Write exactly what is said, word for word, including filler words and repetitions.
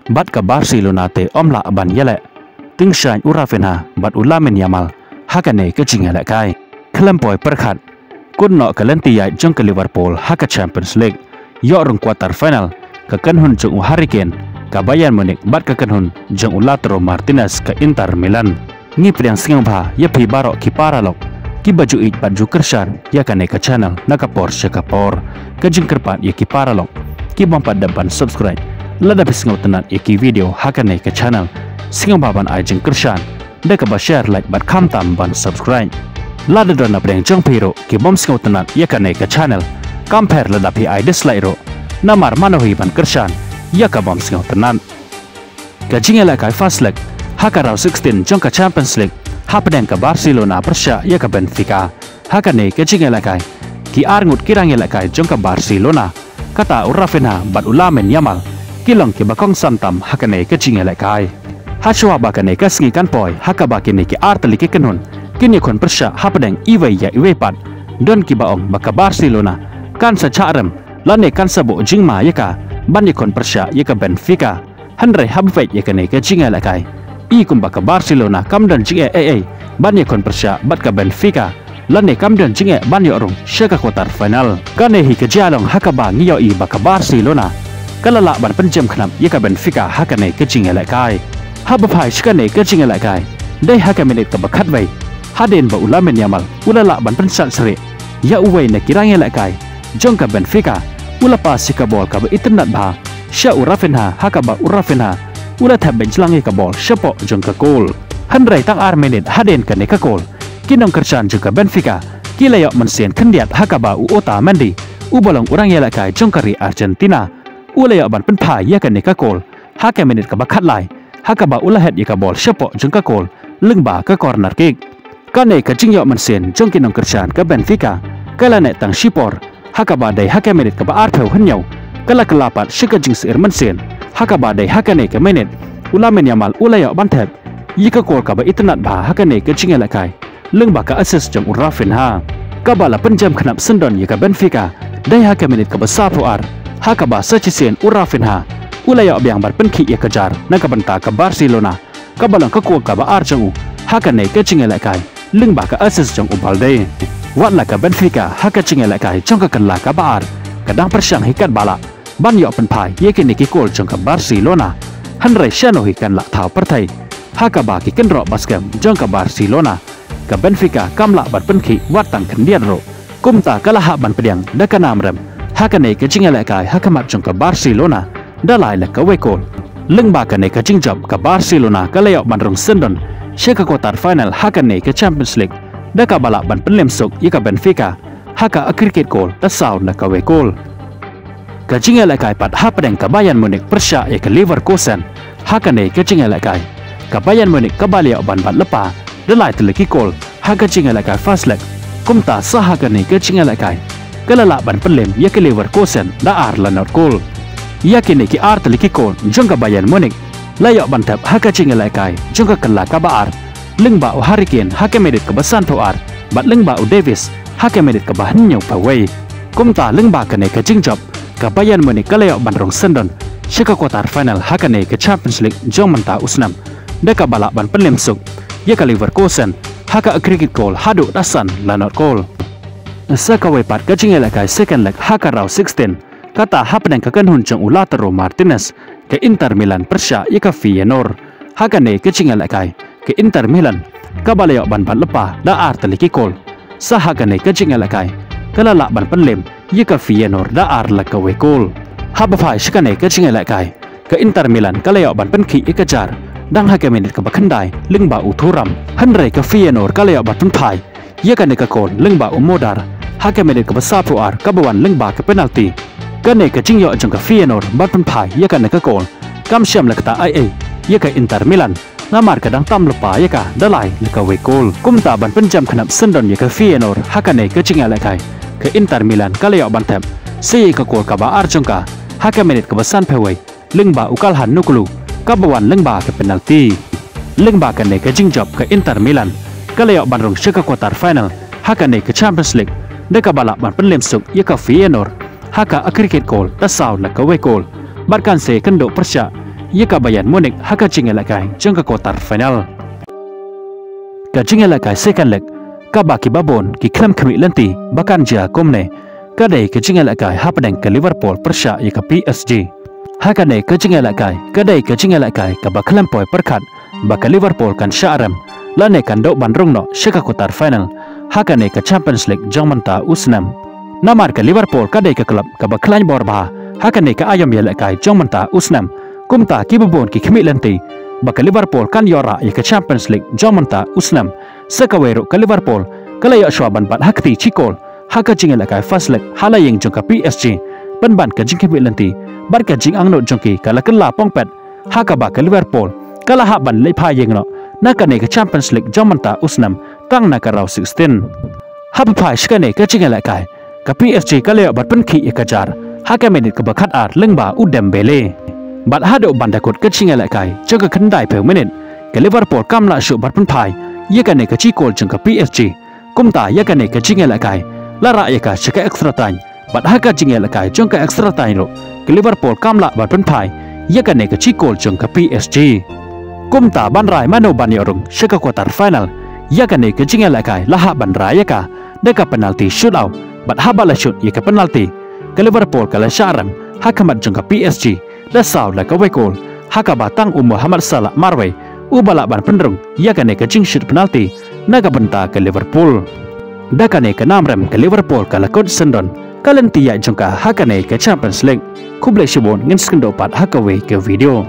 bad ka Barcelona te ym lah ban ïaleh tyngshaiñ u Raphinha bad u Lamine Yamal ha kane ka jingïalehkai. Khlem poi pyrkhat, kut noh ka lynti ïaid jong ka Liverpool ha ka Champions League, ïoh rung quarter final, ka kynhun jong u Harry Kane ka Bayern Munich bad ka kynhun jong u Lautaro Martinez ka Inter Milan. Ngi pdiang sngewbha ïa phi baroh ki paralok kiba ju ïeit bad ju kyrshan ïa kane ka channel na ka por sha ka por. Ka jingkyrpad ïa ki paralok ki bym pat dep ban subscribe, lada phi sngewtynnat ïa ki video ha kane ka channel, sngewbha ban ai jingkyrshan da kaba share, like bad khamtam ban subscribe. Lada don na pdeng jong phi ruh ki bym sngewtynnat ïa kane ka channel, kam pher lada phi ai dislike ruh, namar mano hi ban kyrshan ïa ka bym sngewtynnat. Ka jingïalehkai first leg ha ka round sixteen jong ka Champions League hapdeng ka Barcelona pyrshah ïa ka Benfica. Ha kane ka jingïalehkai, ki arngut ki rangïalehkai jong ka Barcelona, kata u Raphinha bad u Lamine Yamal, ki long kiba kongsan tam ha kane ka jingïalehkai. Hashwa ba kane ka sngi kan poi ha kaba kine ki artylli ki kynhun kin ïakhun pyrshah hapdeng iwei ïa iwei pat, don kiba ong ba ka Barcelona kan sa chah rem lane kan sa buh jingma ïa ka ban ïakhun pyrshah ïa ka Benfica. Hynrei haba peit ïa kane ka jingïalehkai, i kumba ka Barcelona kam don jingeh ei ei ban ïakhun pyrshah bad ka Benfica, lane kam don jingeh ban ïoh rung sha ka quarter final. Kane hi ka jia long ha kaba ngi ïohi ba ka Barcelona ka la lah ban pynjem khnap ïa ka Benfica ha kane ka jingïalehkai. Haba phai sha kane ka jingïalehkai, dei ha ka minit kaba khatwei, hadien ba u Lamine Yamal u la lah ban pynshad syrih ïa uwei na ki rangïalehkai jong ka Benfica, u la pass ïa ka bol kaba itynnad bha sha u Raphinha, ha kaba u Raphinha u la thep beit jlang ïa ka bol shapoh jong ka kol. Hynrei tang ar minit hadien kane ka kol, ki nongkyrshan jong ka Benfica ki la ïoh mynsiem khyndiat ha kaba u Otamendi, uba long u rangïalehkai jong ka ri Argentina, u la ïoh ban pynphai ïa kane ka kol ha ka minit kaba khatlai, ha kaba u la het ïa ka bol shapoh jong ka kol lyngba ka corner kick. Kane ka jingïoh mynsiem jong ki nongkyrshan ka Benfica ka la neh tang shipor, ha kaba dei ha ka minit kaba arphew hynñiew ka la kylla pat sha ka jingsheptieng mynsiem, ha kaba dei ha kane ka minit u Lamine Yamal u la ïoh ban thep ïa ka kol kaba itynnad bha ha kane ka jingïalehkai lyngba ka assist jong u Raphinha, kaba la pynjem khnap syndon ïa ka Benfica dei ha ka minit kaba sawphew ar, ha kaba sa shisien u Raphinha u la ïoh biang ban pynkhih ïa ka jar na ka bynta ka Barcelona, kaba long ka kol kaba ar jong u ha kane ka jingïalehkai lyngba ka assist jong u Balde. Wat la ka Benfica ha ka jingïalehkai jong ka kylla kaba ar ka dang pyrshang hi katba lah ban ïoh pynphai ïa kine ki kol jong ka Barcelona, hynrei shano hi kan lah thaw pyrthei, ha kaba ki kynroh ba skhem jong ka Barcelona, ka Benfica kam lah ban pynkhih wat tang khyndiat ruh. Kumta ka la hap ban pdiang da ka nam rem ha kane ka jingïalehkai ha khmat jong ka Barcelona da lai la kawei kol. Lyngba kane ka jingjop, ka Barcelona ka la ïoh ban rung syndon sha ka quarter final ha kane ka Champions League da kaba lah ban pynlem suk ïa ka Benfica ha ka aggregate kol da saw la kawei kol. Ka jingïalehkai pat hapdeng ka Bayern Munich pyrshah ïa ka Leverkusen. Ha kane ka jingïalehkai, ka Bayern Munich kaba la ïoh ban bat lypa da lai tylli ki kol ha ka jingïalehkai first leg. Kumta sa ha kane ka jingïalehkai, ka la lah ban pynlem ïa ka Leverkusen da ar la not kol. Ïa kine ki ar tylli ki kol jong ka Bayern Munich la ïoh ban thep ha ka jingïalehkai jong ka kylla kaba ar, lyngba u Harry Kane ha ka minit kaba sanphew ar bad lyngba u Davies ha ka minit kaba hynñiewphew wei. Kumta lyngba kane ka jingjop, ka Bayern Munich ka la ïoh ban rung syndon sha ka quarter final ha kane ka Champions League jong mynta u snem da kaba lah ban pynlem suk ïa ka Leverkusen ha ka aggregate kol haduh da san la not kol. Sa kawei pat ka jingïalehkai second leg ha ka round sixteen, kata hapdeng ka kynhun jong u Lautaro Martinez, ka Inter Milan pyrshah ïa ka Feyenoord. Ha kane ka jingïalehkai, ka Inter Milan kaba la ïoh ban bat lypa da ar tylli ki kol. Sa ha kane ka jingïalehkai, ka la lah ban pynlem ïa ka Feyenoord da ar la kawei kol. Haba phai sha kane ka jingïalehkai, ka Inter Milan ka la ïoh ban pynkhih ïa ka jar dang ha ka minit kaba khyndai lyngba u Thuram. Hynrei ka Feyenoord ka la ïoh ban pynphai ïa kane ka kol lyngba u Modar ha ka minit kaba sawphew ar kaba wan lyngba ka penalty. Kane ka jingïoh jong ka Feyenoord ban pynphai ïa kane ka kol kam shym la ktah ei ei ïa ka Inter Milan, namar ka dang tam lypa ïa ka da lai la kawei kol. Kumta ban pynjem khnap syndon ïa ka Feyenoord ha kane ka jingïalehkai, ka Inter Milan ka la ïoh ban thep sa ïa ka kol kaba ar jong ka ha ka minit kaba sanphew wei lyngba u Calhanoglu, kaba wan lyngba ka penalty. Lyngba kane ka jingjop, ka Inter Milan ka la ïoh ban rung sha ka quarter final ha kane ka Champions League da kaba lah ban pynlem suk ïa ka Feyenoord ha ka aggregate kol da saw la kawei kol. Bad kan sa ïakynduh pyrshah ïa ka Bayern Munich ha ka jingïalehkai jong ka quarter final. Ka jingïalehkai second leg kaba ki babun ki khlem khmih lynti ba kan jia kumne, ka dei ka jingïalehkai hapdeng ka Liverpool pyrshah ïa ka P S G. Ha kane ka jingïalehkai ka dei ka jingïalehkai kaba khlem poi pyrkhat ba ka Liverpool kan shah rem lane kan duh ban rung noh sha ka quarter final ha kane ka Champions League jong mynta u snem. Namar ka Liverpool ka dei ka club kaba khlaiñ bor bha ha kane ka aïom ïalehkai jong mynta u snem. Kumta ki babun ki khmih lynti ba ka Liverpool kan ïoh rah ïa ka Champions League jong mynta u snem. Sa kawei ruh ka Liverpool ka la ïoh shuwa ban bat ha kti shi kol ha ka jingïalehkai first leg ha la ïing jong ka P S G. Pynban ka jingkhmih lynti bad ka jingangnud jong ki ka la kylla pong pet ha kaba ka Liverpool ka la hap ban leit phai ïing noh na kane ka Champions League jong mynta u snem tang na ka round sixteen. Haba phai sha kane ka jingïalehkai ka P S G ka la ïoh ban pynkhih ïa ka jar ha ka minit kaba khatar lyngba u Dembele. Bad haduh ban da kut ka jingïalehkai jong ka khyndai phew minit ka Liverpool kam lah shuh ban pynphai ïa kane ka shi kol jong ka P S G. Kumta ïa kane ka jingïalehkai la rah ïa ka sha ka extra time bad ha ka jingïalehkai jong ka extra time ruh ka Liverpool kam lah ban pynphai ïa kane ka shi kol jong ka P S G. Kumta ban rai mano ban ïoh rung sha ka quarter final ïa kane ka jingïalehkai la hap ban rai ïa ka da ka penalty shootout bad haba la shoot ïa ka penalty ka Liverpool ka la shah rem ha khmat jong ka P S G da saw da kawei kol ha kaba tang u Mohamed Salah marwei uba lah ban pynrung ïa kane ka jingshoot penalty na ka bynta ka Liverpool. Da kane ka nam rem ka Liverpool ka la kut syndon ka lynti ïaid jong ka ha kane ka Champions League. Khublei shibun, ngin sa ïakynduh pat ha kawei ka video.